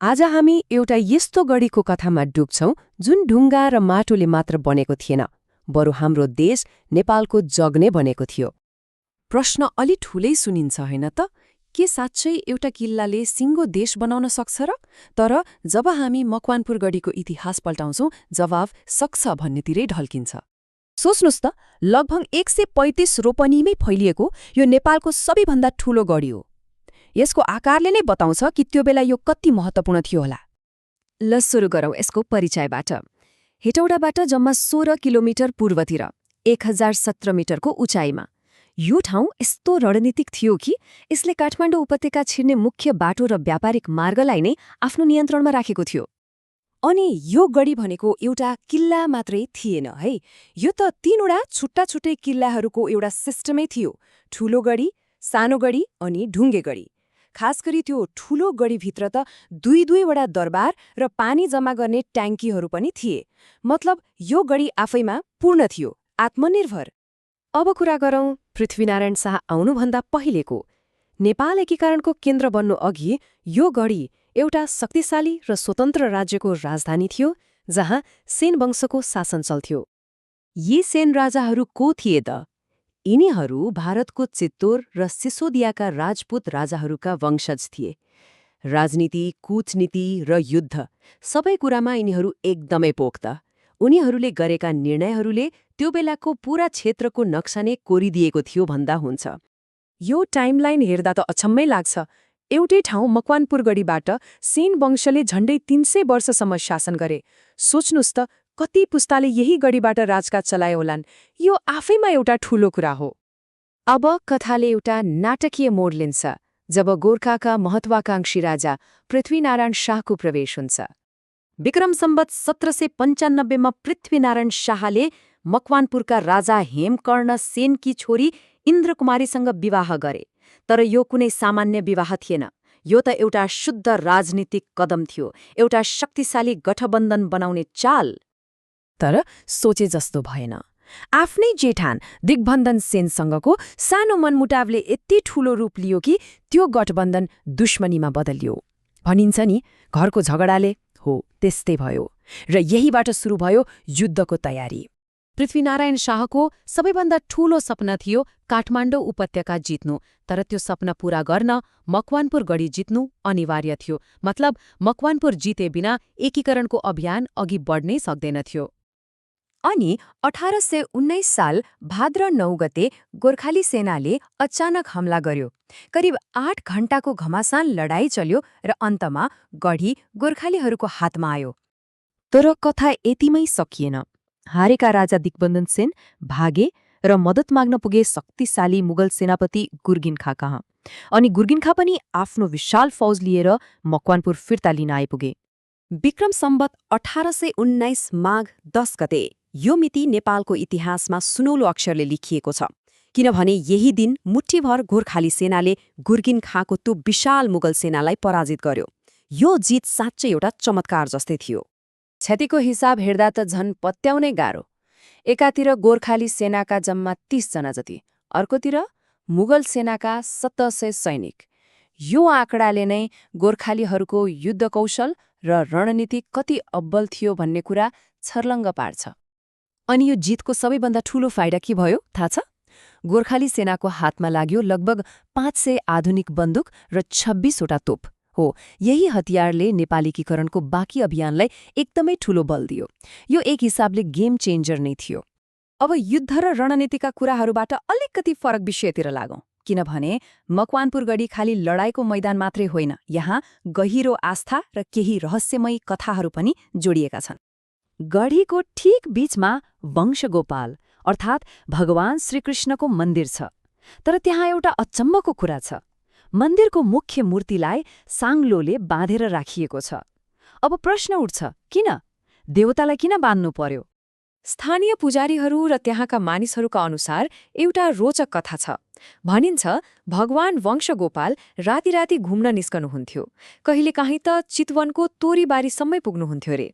आज हामी एउटा यस्तो गढीको कथामा डुब्छौं जुन ढुङ्गा र माटोले मात्र बनेको थिएन, बरु हाम्रो देश नेपालको जग नै बनेको थियो। प्रश्न अलि ठूलै सुनिन्छ हैन त? के साँच्चै एउटा किल्लाले सिङ्गो देश बनाउन सक्छ र? तर जब हामी मकवानपुर गढीको इतिहास पल्टाउँछौं, जवाफ सक्छ भन्नेतिरै ढल्किन्छ। सोच्नुस् त, लगभग 135 रोपनीमै फैलिएको यो नेपालको सबैभन्दा ठूलो गढी हो। यसको आकारले नै बताउँछ कि त्यो बेला यो कति महत्त्वपूर्ण थियो होला। ल सुरु गरौँ यसको परिचयबाट। हेटौडाबाट जम्मा 16 किलोमिटर पूर्वतिर 1017 मिटरको उचाइमा यो ठाउँ यस्तो रणनीतिक थियो कि यसले काठमाडौँ उपत्यका छिर्ने मुख्य बाटो र व्यापारिक मार्गलाई नै आफ्नो नियन्त्रणमा राखेको थियो। अनि यो गढी भनेको एउटा किल्ला मात्रै थिएन है, यो त तीनवटा छुट्टा छुट्टै किल्लाहरूको एउटा सिस्टमै थियो। ठूलो गढी, सानो गढी अनि ढुङ्गे गढी। खास गरी त्यो ठूलो गढीभित्र त दुईवटा दरबार र पानी जम्मा गर्ने ट्याङ्कीहरू पनि थिए। मतलब यो गढी आफैमा पूर्ण थियो, आत्मनिर्भर। अब कुरा गरौँ पृथ्वीनारायण शाह आउनुभन्दा पहिलेको। नेपाल एकीकरणको केन्द्र बन्नु अघि यो गढी एउटा शक्तिशाली र स्वतन्त्र राज्यको राजधानी थियो, जहाँ सेन वंशको शासन चल्थ्यो। यी सेन राजाहरू को थिए त? यिनीहरू भारतको चित्तोर र सिसोदियाका राजपूत राजाहरूका वंशज थिए। राजनीति, कूटनीति र युद्ध सबै कुरामा यिनीहरू एकदमै पोख्त। उनीहरूले गरेका निर्णयहरूले त्यो बेलाको पूरा क्षेत्रको नक्सा नै कोरिदिएको थियो भन्दा हुन्छ। यो टाइमलाइन हेर्दा त अचम्मै लाग्छ। एउटै ठाउँ मकवानपुर गढीबाट सेन वंशले झण्डै 300 वर्षसम्म शासन गरे। सोच्नुस् त, कति पुस्ताले यही गढीबाट राजकाज चलाए होलान्। यो आफैमा एउटा ठूलो कुरा हो। अब कथाले एउटा नाटकीय मोड लिन्छ जब गोर्खाका महत्वाकांक्षी राजा पृथ्वीनारायण शाहको प्रवेश हुन्छ। विक्रम सम्वत 1795 मा पृथ्वीनारायण शाहले मकवानपुरका राजा हेमकर्ण सेनकी छोरी इन्द्रकुमारीसँग विवाह गरे। तर यो कुनै सामान्य विवाह थिएन। यो त एउटा शुद्ध राजनीतिक कदम थियो, एउटा शक्तिशाली गठबन्धन बनाउने चाल। तर सोचे जस्तो भएन। आफ्नै जेठान दिग्बन्धन सेनसँगको सानो मनमुटावले यति ठूलो रूप लियो कि त्यो गठबन्धन दुश्मनीमा बदलियो। भनिन्छ नि, घरको झगडाले हो त्यस्तै भयो। र यहीबाट सुरु भयो युद्धको तयारी। पृथ्वीनारायण शाहको सबैभन्दा ठूलो सपना थियो काठमाडौँ उपत्यका जित्नु, तर त्यो सपना पूरा गर्न मकवानपुर गढी जित्नु अनिवार्य थियो। मतलब मकवानपुर जिते बिना एकीकरणको अभियान अघि बढ्नै सक्दैनथ्यो। अनि 1819 साल भाद्र 9 गते गोर्खाली सेनाले अचानक हमला गर्यो। करिब 8 घण्टाको घमासान लडाईँ चल्यो र अन्तमा गढी गोर्खालीहरूको हातमा आयो। तर कथा यतिमै सकिएन। हारेका राजा दिग्बन्धन सेन भागे र मद्दत माग्न पुगे शक्तिशाली मुगल सेनापति गुर्गिन खा कहाँ। अनि गुर्गिन खा पनि आफ्नो विशाल फौज लिएर मकवानपुर फिर्ता लिन आइपुगे। विक्रम सम्वत 1819 माघ 10 गते यो मिति नेपालको इतिहासमा सुनौलो अक्षरले लेखिएको छ, किनभने यही दिन मुठ्ठीभर गोर्खाली सेनाले गुर्गिन खाको त्यो विशाल मुगल सेनालाई पराजित गर्यो। यो जित साँच्चै एउटा चमत्कार जस्तै थियो। क्षतिको हिसाब हेर्दा त झन् पत्याउनै गाह्रो। एकातिर गोर्खाली सेनाका जम्मा 30 जना जति, अर्कोतिर मुगल सेनाका 700 सैनिक। यो आँकडाले नै गोर्खालीहरूको युद्ध कौशल र रणनीति कति अब्बल थियो भन्ने कुरा छर्लङ्ग पार्छ। अनि यो जितको सबैभन्दा ठूलो फाइदा के भयो थाहा छ? गोर्खाली सेनाको हातमा लाग्यो लगभग 500 आधुनिक बन्दुक र 26 वटा तोप। हो, यही हतियारले नेपाली एकीकरणको बाँकी अभियानलाई एकदमै ठूलो बल दियो। यो एक हिसाबले गेम चेन्जर नै थियो। अब युद्ध र रणनीतिका कुराहरूबाट अलिकति फरक विषयतिर लागौं, किनभने मकवानपुर गढी खाली लडाईँको मैदान मात्रै होइन, यहाँ गहिरो आस्था र केही रहस्यमयी कथाहरू पनि जोडिएका छन्। गढीको ठिक बीचमा वंशगोपाल अर्थात् भगवान श्रीकृष्णको मन्दिर छ। तर त्यहाँ एउटा अचम्मको कुरा छ। मन्दिरको मुख्य मूर्तिलाई साङ्लोले बाँधेर राखिएको छ। अब प्रश्न उठ्छ, किन? देवतालाई किन बाँध्नु पर्यो? स्थानीय पुजारीहरू र त्यहाँका मानिसहरूका अनुसार एउटा रोचक कथा छ। भनिन्छ भगवान वंशगोपाल राति राति घुम्न निस्कनुहुन्थ्यो। कहिलेकाहीँ त चितवनको तोरीबारीसम्मै पुग्नुहुन्थ्यो रे।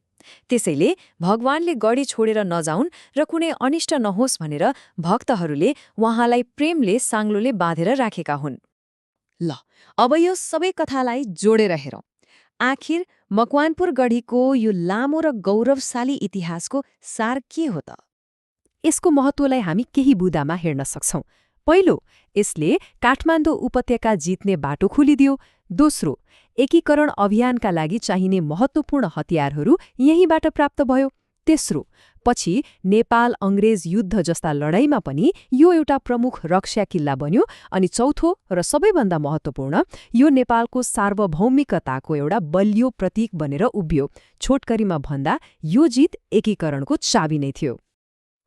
त्यसैले भगवानले गढी छोडेर नजाउन् र कुनै अनिष्ट नहोस् भनेर भक्तहरूले उहाँलाई प्रेमले साङ्लोले बाँधेर राखेका हुन्। ल, अब यो सबै कथालाई जोडेर हेरौँ। आखिर मकवानपुर गढीको यो लामो र गौरवशाली इतिहासको सार के हो त? यसको महत्त्वलाई हामी केही बुँदामा हेर्न सक्छौं। पहिलो, यसले काठमाडौँ उपत्यका जित्ने बाटो खोलिदियो। दोस्रो, एकीकरण अभियानका लागि चाहिने महत्त्वपूर्ण हतियारहरू यहीँबाट प्राप्त भयो। तेस्रो, पछि नेपाल अंग्रेज युद्ध जस्ता लडाईँमा पनि यो एउटा प्रमुख रक्षा किल्ला बन्यो। अनि चौथो र सबैभन्दा महत्त्वपूर्ण, यो नेपालको सार्वभौमिकताको एउटा बलियो प्रतीक बनेर उभियो। छोटकरीमा भन्दा यो जित एकीकरणको चाबी नै थियो।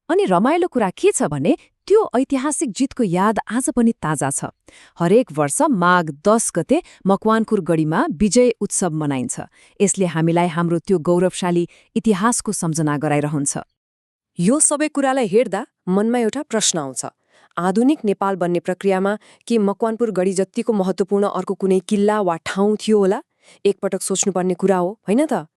अनि रमाइलो कुरा के छ भने त्यो ऐतिहासिक जितको याद आज पनि ताजा छ। हरेक वर्ष माघ 10 गते मकवानपुर गढीमा विजय उत्सव मनाइन्छ। यसले हामीलाई हाम्रो त्यो गौरवशाली इतिहासको सम्झना गराइरहन्छ। यो सबै कुरालाई हेर्दा मनमा एउटा प्रश्न आउँछ। आधुनिक नेपाल बन्ने प्रक्रियामा के मकवानपुर गढी जतिको महत्त्वपूर्ण अर्को कुनै किल्ला वा ठाउँ थियो होला? एकपटक सोच्नुपर्ने कुरा हो, होइन त?